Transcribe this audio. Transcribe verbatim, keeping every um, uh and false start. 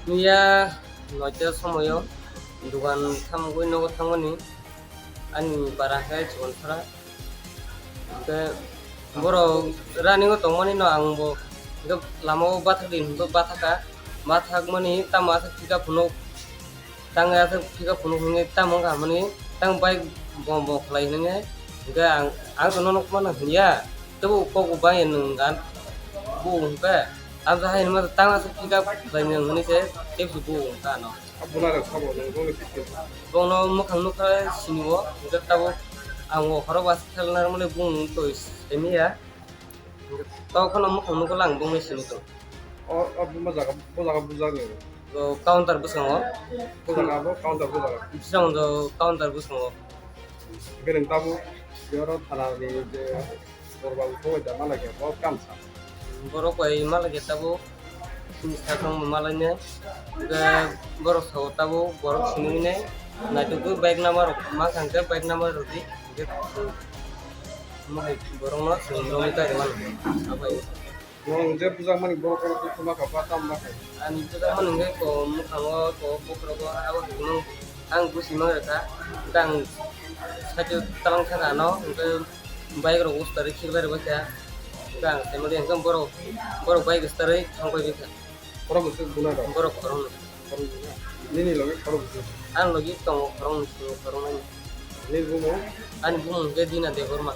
Miya noita somoyo dugan thamgwi nogo thangmani ani bara khe Chibonsora. Hwnkhe borok running o tongmani no ang bo hwnkhe lama o bathak di hwnba bathaka, bathakmani tamo aswk pickup phunuk. Tang aswk pickup phunuk hwnwi tamo wngkha hwnmani tang bike bom bom khlai hwnwi hwnkhe ang, ang to nono mano hwnya tei bo kok bo bangya nwng gan bo hwnkhe ang to hai hwnma tang aswk pickup khlai nwng hwnwi se tei bo hwnkha ano. Bwlarok sabo nwng bongni sisi. Bongno mwkhang nukha sinio hwnkhe tabuk ang o khorok aswk khelna rwmani bung to semiya. Tei kheno mwkhang nukha lang bongni simi tong. O, o, bo jaga, bo jaga bujak ni. O counter bwskango. Bo jaga abo counter bo jaga. Bwskango do counter bwskango. Bini tabuk yoro thana ni je borok bai thangwi da malai khe bo kamsa. Borok bai malai khe tabuk sini sakang bo malai ne. Hwnkhe borok sao tabuk borok sini ne. Naitugwi bike number rok ma kha hwnkhe bike number rok di. Hwnkhe mohai borokno sini romwi kari mano. Abai. Nwng je bujak mani borok kono twi khuma kha ba tam ma kha. Ani bujak mani hwnkhe ko mwkhango ko bukhrogo abo hwnwi ang busi mang rwkha. Hwnkhe ang side o talang kha ano hwnkhe bike rok usta rwi khiklai rwbaikha. Hwnkhe ang saimali hwnkhe borok, borok bike usta rwi thangbai baikha. Khorok bwswk buna rok? Borok khoroknwi. Khoroknwi na? Nini logi khorok bwswk? Ani logi tongo khoroknwi, khoroknwi. Nini bumung? Ani bumung hwnkhe Dina Debbarma.